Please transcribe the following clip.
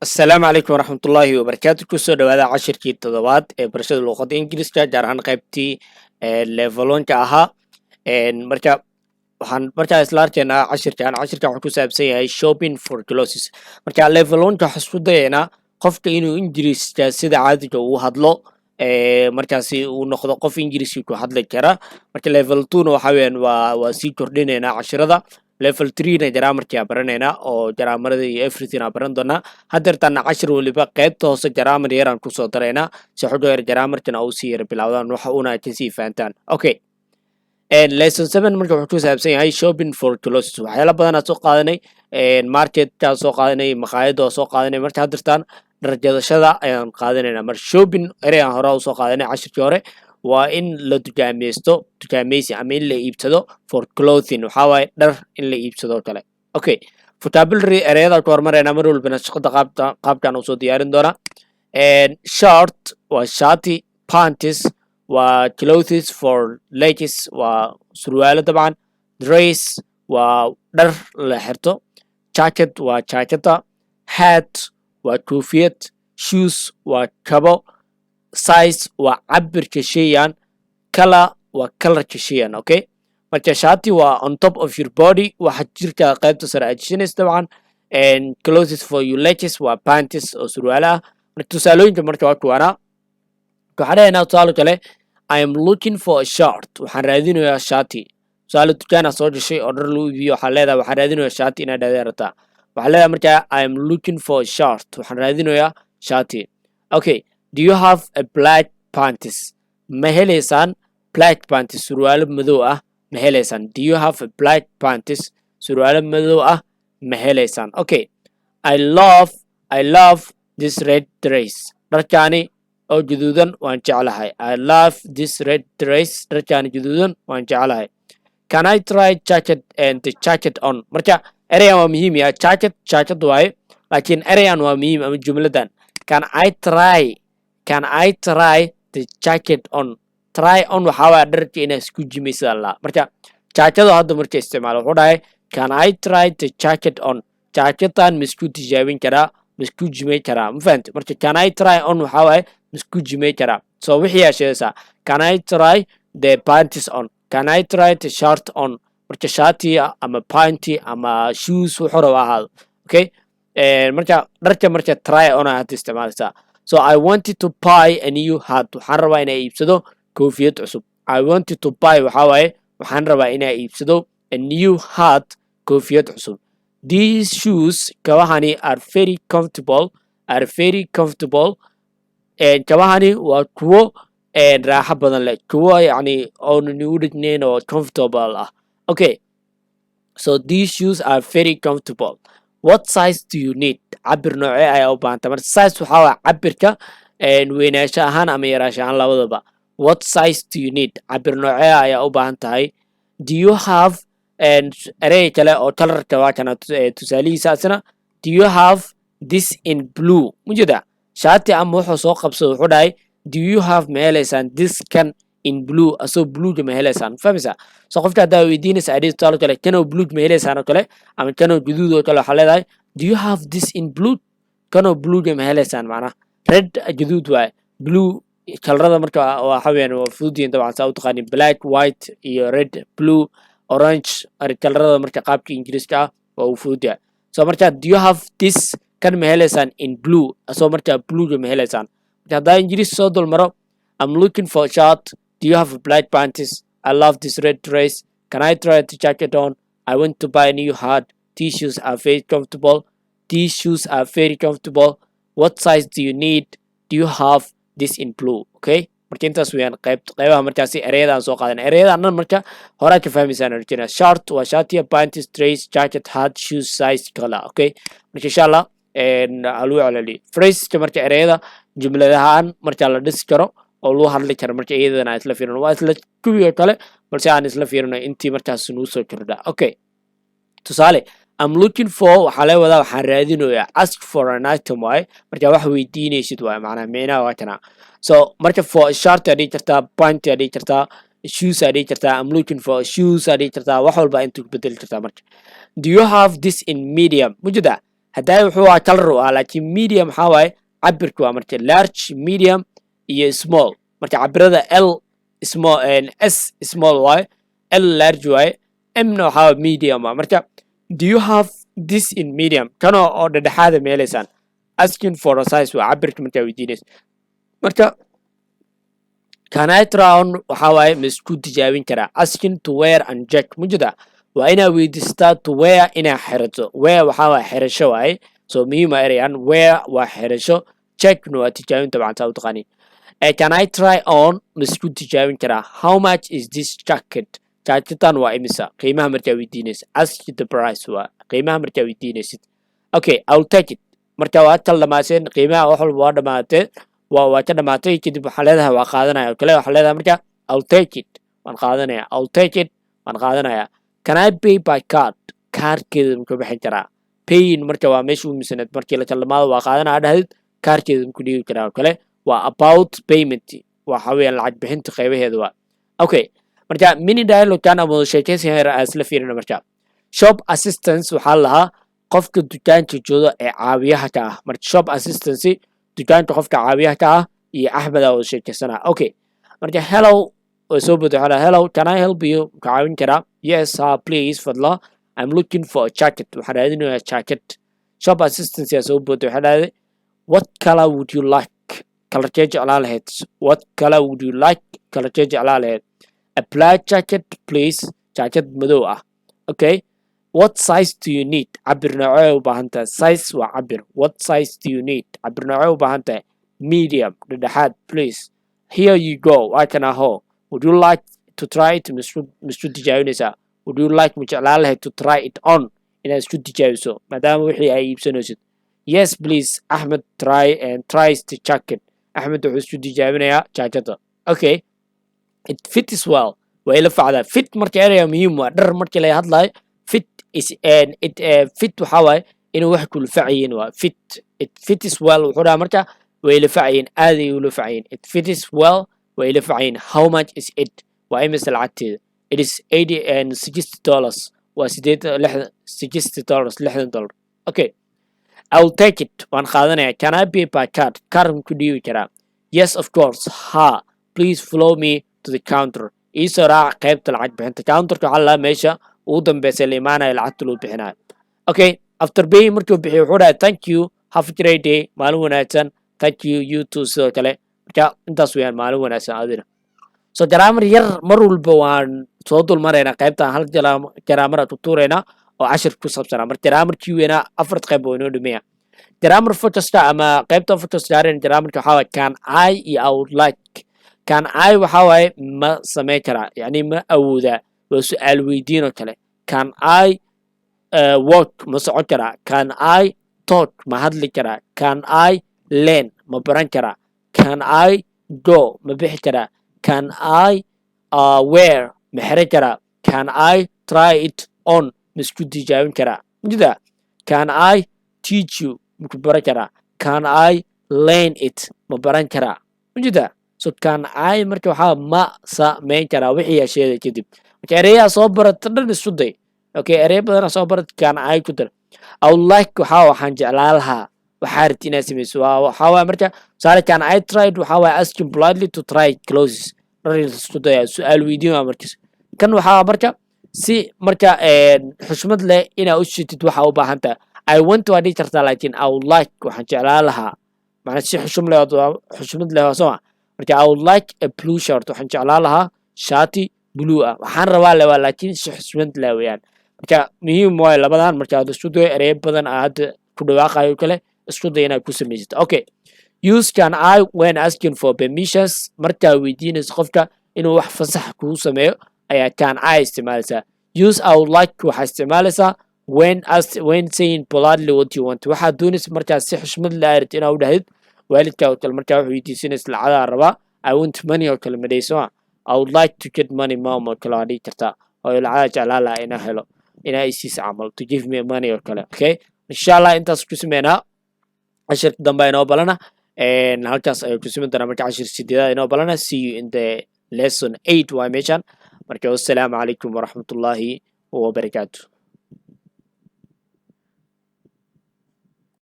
Asalaamu calaykum waraxmatullaahi wabarakaatu. Kusoo dhawaada cashirkii toddobaad ee barashada luuqadda Ingiriiska, gaar ahaan qaybtii level one-ka ahaa. Marka waxaan markaa isla arkaynaa cashirkan wuxuu ku saabsan yahay shopping for clothes. Marka level one-ka waxaan isku dayaynaa qofka inuu Ingiriiska sida caadiga uu hadlo, markaasi uu noqdo qof Ingiriiska ku hadli kara. Marka level two-na waxa weeyaan waa sii kordhinaynaa cashirada. Level three-na grammarkii baranaynaa oo grammarada iyo everything aan baran doonaa. Haddeertaana cashir waliba qaybta hoose grammar yaraan kusoo daraynaa, si xogo yar grammarkana uu sii yara bilowdaan, waxa una kasii fahantaan. Okay, lesson 7 marka wuxuu ku saabsan yahay shopping for clothes. Waxyaala badanaa soo qaadanay, marketkaa soo qaadanay, maqaayada oo soo qaadanay. Marka haddeertaan dhargadashada ayaan qaadanayna. Marka shopping erey aan hore usoo qaadanay cashirkii hore waa in la dukaameysto, dukaameysi ama in la iibsado. For clothing waxaa waaye dhar in la iibsado kale. Okay, vocabulary ereyada ku hormaraynaa. Mar walbana shaqada qaabta qaabkan usoo diyaarin doonaa. Shirt waa shati, panties waa clothes for legs, waa surwaalo dabcan. Dress waa dhar la xirto. Jacket waa jaaketa. Hat waa koofiyad. Shoes waa kabo. Size waa cabirka shaygan. Color waa colorka shaygan. Okay, marka shati waa on top of your body, waxa jirka qaybta sare aad geshanaysa dabcan. Clothes for your legs waa panties oo surwaalo ah. Marka tusaalooyinka marka waa kuwaana. Waxaan dhahaynaa tusaale kale, "I am looking for a shirt," waxaan raadinayaa shati. Tusaale, dukaana soo gashay oo dhar lagu iibiyo, waxaa leedahay waxaan raadinayaa shati inaad dhahday rabtaa. Waxaa leedahay markaa, "I am looking for a shirt," waxaan raadinayaa shati. Okay, "Do you have a black panties?" Ma helaysaan black panties, surwaalo madow ah ma helaysaan? "Do you have a black panties?" Surwaalo madow ah ma helaysaan? Okay, I love this red dress," dharkaani oo guduudan waan jeclahay. "I love this red dress," dharkaani guduudan waan jeclahay. "Can I try jacket and the jacket on?" Marka ereyan waa muhiim ya. Jacket jacket waaye, laakiin ereyan waa muhiim ama jumladan, "Can I try the jacket on?" Try on waxaa waaya dharka inaa isku jimaysa la. Marka jaakado hadda marka isticmaalo, wuxuu dhahay, "Can I try the jacket on?" Jaaketan ma isku tijaabin karaa, ma isku jimay karaa? Ma fahamte? Marka "can I try on" waxaa waaye ma isku jimay karaa. So wixii aa sheegaysaa, "Can I try the panties on? Can I try the shirt on?" Marka shati ama panty ama shoes wuxuu raba ahaado. Okay, marka dharka marka try on aa hadda isticmaalaysaa. So "I wanted to buy a new hat," waxaan rabaa inaa iibsado koofiyad cusub. "I wanted to buy" waxaa waaye waxaan rabaa inaa iibsado, "a new hat," koofiyad cusub. "These shoes," kabahani, "are very comfortable," "are very comfortable," kabahani waa kuwo raaxo badan leh, kuwo yacni oonan igu dhignayn oo comfortable ah. Okay, so "These shoes are very comfortable. What size do you need?" Cabir noocee ayaa u baahanta? Marka size waxaa waa cabirka, weynaansho ahaan ama yaraasho ahaan labadaba. "What size do you need?" Cabir noocee ayaa u baahan tahay? Do you have, erey kale oo colorka waa kana tusaalihiisaasina, "Do you have this in blue?" Mujeda shaati ama wuxuu soo qabsado, wuxuu dhahay, "Do you have," ma helaysaan, "this," kan, "in blue," asoo bluega ma helaysaan? Fahmaysaa? So qofka haddaa weydiinaysa adhi tusaale kale, kanoo blue ma helaysaan oo kale ama kanoo guduud oo kale, waxaa leedahay, "Do you have this in blue?" Kanoo bluega ma helaysaan? Macnaha red guduud waaye, blue colorada marka waxa weeyaan waa fudud yihiin dabcan, saa u taqaanin, black, white iyo red, blue, orange. Colorada marka qaabka Ingiriiska ah waa uu fudud yahay. So marka "Do you have this," kan ma helaysaan, "in blue," asoo markaa bluega ma helaysaan? Marka haddaa Ingiriis soo dulmaro, "I'm looking for a shirt. Do you have a black panties? I love this red dress. Can I try the jacket on? I want to buy a new hat. These shoes are very comfortable. These shoes are very comfortable. What size do you need? Do you have this in blue?" Okay, marka intaas weeyaan qayb qaybaha markaasi ereyadaan soo qaadan. Ereyadan dhan marka horaa ka fahmaysaan rajina. Shirt waa shatiya, panties, dress, jacket, hat, shoes, size, color. Okay, marka insha Allah lagu celceliyo phraseska. Marka ereyada jumladahaan marka la dhisi karo oo lagu hadli karo, marka iyadana aan isla fiirino, waa isla kuwii oo kale, balse aan isla fiirino intii markaas nagu soo kordha. Okay, tusaale, "I'm looking for" waxaa laga wadaa waxaan raadinayaa. Ask for an item waaye, marka wax weydiinaysid waaye, macnaha micnaha waa kana. So marka for a shirt aa dhihi kartaa, pant aa dhihi kartaa, shoes aa dhihi kartaa, "I'm looking for shoes" aa dhihi kartaa, wax walba intuu ku bedeli kartaa. Marka "Do you have this in medium?" Mujida Haddaa wuxuu ahaa color u ah, laakiin medium waxaa waaye cabirka waa. Marka large, medium iyo small. Marka cabirada L small, S small waaye, L large waaye, M na waxaa waaye medium waa. Marka "Do you have this in medium?" Kanoo oo dhexdhexaada meelaysaan. Asking for a size waa cabirka markaa weydiinaysa. Marka "Can I try on?" waxaa waaye ma isku tijaabin karaa? Asking to wear and check mujida waa inaa weydiistaa to wear, inaa xirato. Wear waxaa waaye xirasho waaye. So muhiim waa erayaan. Wear waa xirasho, checkna waa tijaabin dabcan, saa u taqaaniin. "Can I try on?" Ma isku tijaabin karaa? "How much is this jacket?" Jacketan waa imisa? Qiimaha markaa weydiinaysa. Ask the price waa qiimaha markaa weydiinaysid. Okay, "I'll take it." Marka waa kala dhamaaseen qiimaha, wax walba waa dhamaatee, waa ka dhamaatay. Kadib waxaa leedahay waa qaadanaya oo kale. Waxaa leedahay marka "I'll take it," waan qaadanaya. "I'll take it," waan qaadanaya. "Can I pay by card?" Kaarkeeda ma ku bixin karaa? Paying marka waa meesha u misaneed. Markii la kala dhamaado, waa qaadanaya dhahdid, kaarkeeda ma ku dhiibi karaa oo kale. Waa about payment, waxa weeyaan lacag bixinta qaybaheeda waa. Okay, marka mini dialogue-kan ama wada sheekaysigan yar aan isla fiirina. Marka shop assistance waxaa lahaa qofka dukaanka jooga ee caawiyaha ka ah. Marka shop assistance, dukaanka qofka caawiyaha ka ah iyo Axmed aa wada sheekaysanaa. Okay, marka "Hello," way soo boday. Waxaa "Hello, can I help you?" Ka caawin karaa? "Yes," ha, "please," fadla. "I'm looking for a jacket." Waxaan raadinayaa jacket. Shop assistance yaa soo boday. Waxaa dhahday, "What color would you like?" Colorkee jeclaan lahayd? "What color would you like?" Colorkee jeclaan lahayd? "A black jacket, please." Jacket madow ah. Okay. "What size do you need?" Cabir noocee u baahan tahay? Size waa cabir. "What size do you need?" Cabir noocee u baahan tahay? "Medium," dhexdhexaad, "please." "Here you go." Waa kan aho. "Would you like to try it?" Misku tijaabinaysaa? "Would you like," ma jeclaan lahayd, "to try it on," inaad isku tijaabiso maadaama wixii ay iibsanaysid? "Yes, please." Axmed try and tries the jacket. Axmed wuxuu isku tijaabinayaa jaakada. Okay. "It fits well." Waa ila facdaa. Fit marka eraya muhiim waa dhar markii laga hadlayo. Fit is and it fit waxaa waaye inuu wax kula facayiin waa fit. "It fits well," wuxuu dhahaa. Marka way ila facayiin, aad ay ula facayiin. "It fits well," way ila facayiin. "How much is it?" Waa imise lacagteeda? "It is $80 and $60." Waa sideed lixdan, $60, $60. Okay. "I will take it." Waan qaadanaya. "Can I pay by card?" Card ku dhiibi karaa? "Yes, of course." Ha. "Please follow me to the counter." Iisoo raac qaybta lacag bixinta. Counterka waxaa lalaa meesha ugu dambeysa la imaanayo, lacagta loo bixinayo. Okay. After paying, markuu bixiyo, wuxuu dhahay, "Thank you, have a great day." Maalin wanaagsan. "Thank you, you too." Sidoo kale. Marka intaas weeyaan. Maalin wanaagsan adina. So grammar yar mar walba waan soo dul maraynaa. Qaybtan hal grammar ku tuuraynaa oo cashir ku saabsanaa. Marka grammarkii weynaa afar qayb oo inoo dhimaya. Grammar focuska ama qaybta focus gaaren grammarka waxaa waaye can I iyo I would like. Can I waxaa waaye ma samayn karaa, yacni ma awoodaa, waa su-aal weydiin oo kale. Can I walk? Ma socon karaa? Can I talk? Ma hadli karaa? Can I learn? Ma baran karaa? Can I go? Ma bixi karaa? Can I wear? Ma xiran karaa? Can I try it on? Ma isku tijaabin karaa mujida? Can I teach you? Ma ku baran karaa? Can I learn it? Ma baran karaa mujida? So can I marka waxaa ma samayn karaa wixii yaa kadib. Marka ereyaha soo barata dhan isku day. Okay, ereya badana soo barat, can I ku dar. I would like waxaa waxaan jeclaan lahaa, waxaa rabti inaad samayso. Waa waxaa waaya marka tusaale "Can I try it?" Waxaa waaya asking politely to try clothes, dhar isku daya, su-aal weydiin waa. Markas kan waxaa marka si marka xushmad leh inaa u shitid waxa u baahan tahay. I want waa dhihi kartaa, laakiin I would like, waxaan jeclaan lahaa, macnaa si xushum leh, xushmad leh waa soo ma. Marka "I would like a blue shirt." Waxaan jeclaan lahaa shaati blue ah. Waxaan rabaa le waa, laakiin si xushmad leh weeyaan. Marka muhiim waayo labadan. Marka aad isku dayo ereyo badan aa hadda ku dhawaaqayo kale, isku day inaad ku samaysid. Okay. Use can I when asking for permissions. Markaa weydiinayso qofka inuu wax fasax kugu sameeyo ayaa can I isticmaalaysaa. Use I would like waxaa isticmaalaysaa when saying politely what you want, waxaad doonaysa markaas si xushmad leh aad rabtid inaad u dhahdid waalidka oo kale. Markaa wax weydiisanaysa, lacagaa rabaa, "I want money" oo kale madhayso. "I would like to get money, mom," oo kale waa dhihi kartaa, oo lacagaa jeclaan lahaa inaa helo, inaa isiisa camal, to give me money oo kale. Okay, insha Allah intaas ku sameynaa. Cashirka dambe inoo balana halkaas ayuu ku siman doonaa. Marka cashir sideedaad inoo balana. See you in the lesson 8 waa meeshan. Marka wassalaamu calaykum waraxmatullaahi wabarakaatu.